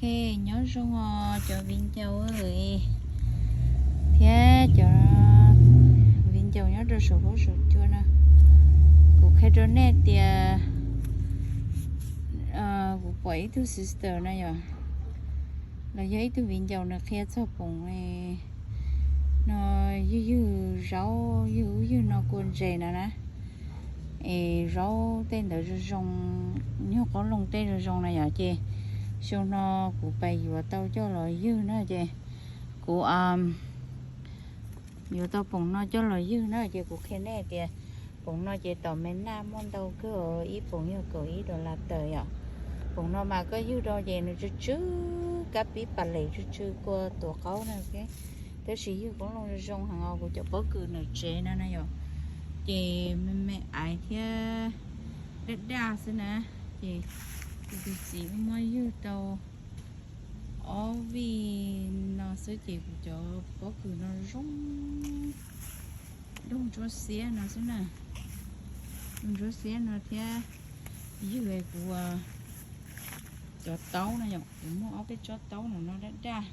Ok, nyob zoo os cov viv ncaus thiab cov viv ncaus nyob rau saum huab saum cua no. Kuv qhia rau nej tias kuv pom ib tug sister na yom, los yog ib tug viv ncaus nws qhia txog poom no, ywg ywg zaub ywg ub ywg no kua ntses no na. Es zaub tej ntawd zoo zoo, nyuag qoob loo tej zoo zoo na yom, ces xyoo no kuv pais yuav tau coj los ywg na, ces kuv yuav tau poom no coj los ywg na, ces kuv qhia nej tias poom no ces tom me naj muaj ntau kawg, ib poom yog kaum ib dollar tawm yom. Poom no mas koj ywg rau ces nws tsw tsw kab pib pas lem, tsw tsw kua tuav qaub na. Tab sis ywg qoob loo zoo zoo heev os, kuv cov pob kws nram tsev no na yom, ces me me aiv thiab daj daj xwb na. Ces kuv tus txiv wb muab ywg tau ob vij no xwb ces kuv cov pob kws no zoo doog ntsuab xiab no xwb na. Doog ntsuab xiab no thiab ywg kuv cov taub no yom, kuv muaj ob peb tsob taub no no daj daj,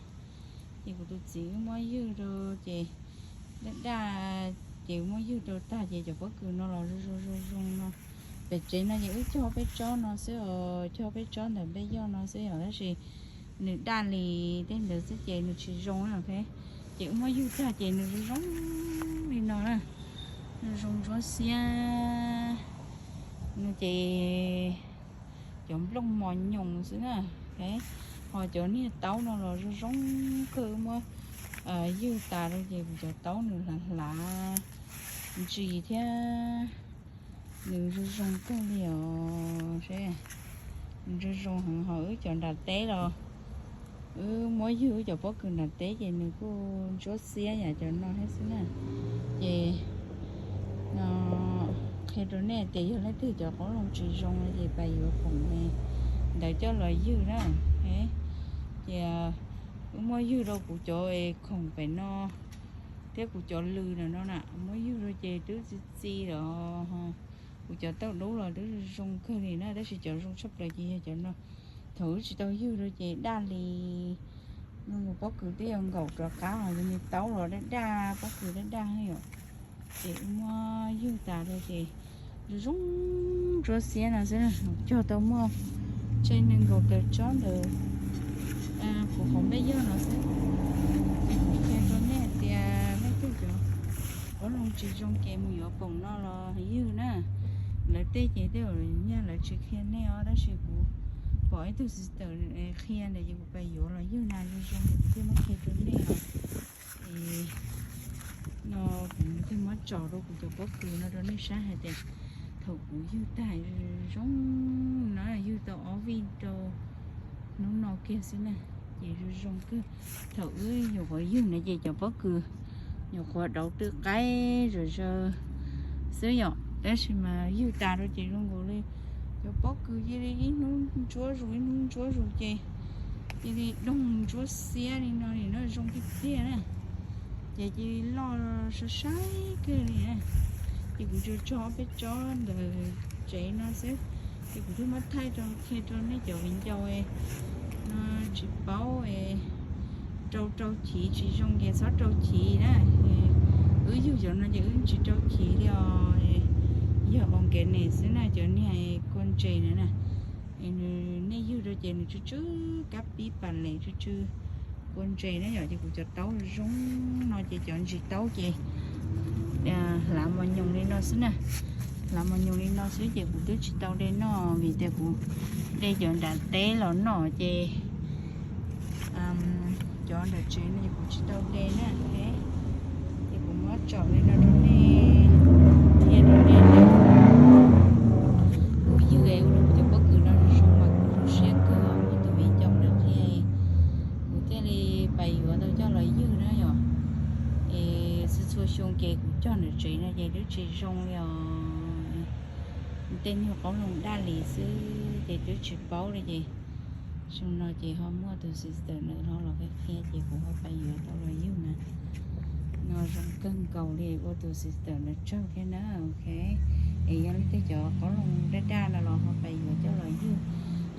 ces kuv tus txiv wb muab ywg rau ces daj daj, ces muab ywg rau tag ces cov pob kws no los zoo zoo zoo zoo no. Pem tsev no ces wb cog peb tsob no xwb os, cog peb tsob ntawm npej yog no xwb yom, tab sis nws daj li tej ntawd xwb ces nws tsis zoo na. Ces wb muab ywg tag ces nws zoo zoo li no na, zoo zoo ntsuab xiab no ces cov nplooj mos nyoos xwb na. Ho cov niag taub no los zoo zoo kawg, wb muab ywg tas rau ces kuv cov taub nws hlav hlav ntsis thiab nws zoo zoo kawg li os. Nws zoo zoo heev, ho wb cov nram teb los wb muab ywg wb cov pob kws nram teb ces nws kuj ntsuab xiab yam cov no thiab xwb na. Ces no qhia rau nej tias yog leej twg cov qoob loo tsis zoo no ces pais yuav khoom ntawd coj los ywg na. Ces wb muab ywg rau kuv cov es khoom pem no thiab kuv cov lws no na, muab ywg rau ces twb txi txi lawm. Kuv cov taub dub los twb zoo kawg li na, tab sis cov zoo tshaj plaws ces yog cov no. Thaum wb tsis tau ywg rau ces daj li, pob kws twb yuav nkaum rov qab, ho yog nws taub los daj daj, pob kws daj daj yom. Ces wb muab ywg tas rau ces zoo zoo ntsuab xiab no xwb, cog tau muaj tsheej nees nkaum tawm tsob ntawm kuv qhov npej yog no xwb. Ces kuv qhia rau nej tias leej twg cov qoob loo tsis zoo ces mus yuav poom no los ywg na. Lawv tej ces tej zaum nyaj lawv tsis qhia nej os, tab sis kuv pom ib tug sister qhia ntawd ces kuv pais yuav los ywg na, zoo zoo ces kuv thiaj muab qhia rau nej os. Es no kuv thiaj muab tso rau kuv cov pob kws no rau nej saib hais tias thaum kuv ywg tag zoo no, ywg tau ob vij rau hnub no kiag xwb na, ces zoo zoo kawg. Thaum wb nyuam qhuav ywg na ces cov pob kws nyuam qhuav dauv tw qaib zom zaws xwb yom, tab sis mas ywg tas rau ces zoo nkaus li cov pob kws cia li ib hnub ntsuab zus ib hnub ntsuab zus ces cia li doog ntsuab xiab li no li no zoo tiag tiag na. Ces cia li loj sai sai kawg li na. Ces kuv tsuas tso peb tsob ntawm tsev no xwb, ces kuv thiaj muab thaij rau qhia rau nej cov viv ncaus no tsis paub rau rau chiv tsis zoo ces txhob rau chiv na. Wb ywg cov no ces wb tsis rau chiv li os, yog organic xwb na, cov niag kua ntses na na. Nej ywg rau ces nws tsw tsw kab pib pas lem tsw tsw kua ntses na yom, ces kuv cov taub zoo no ces cov ntsis taub ces hlav mos nyoos li no xwb na. Hlav mos nyoos li no xwb ces kuv twb tsis tau de noj vim tias kuv de cov nram teb los noj ces cov nram tsev no ces kuv tsis tau de na. Ces kuv muab tsom li no rau nej, qhia rau nej tias kuv ywg es ua rau kuv cov pob kws no zoo mas kuv zoo siab kawg. Muaj tus viv ncaus ntawd qhia, kuv thiaj li pais yuav tau coj los ywg na yom. Es txhua txhua xyoo ces kuv cog nram tsev no ces twb tsis zoo li os. Tej nyuag qoob loo daj li xwb ces twb tsis paub li ces xyoo no ces ho muaj tus sister ntawd ho los qhia qhia ces kuv ho pais yuav tau los ywg na. No zoo kawg nkaus li, ua tus sister ntawd tsaug thiab na. Ok, es yog leej twg cov qoob loo daj daj no los ho pais yuav coj los ywg.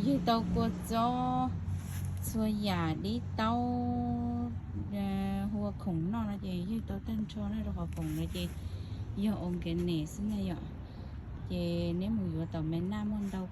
Ywg tau kua txob, Txhua yam dib taub, hu ua khoom noj no ces ywg tau tag nrho na, rau qhov khoom no ces yog organic xwb na yom. Ces neb mus yuav tom me naj muaj ntau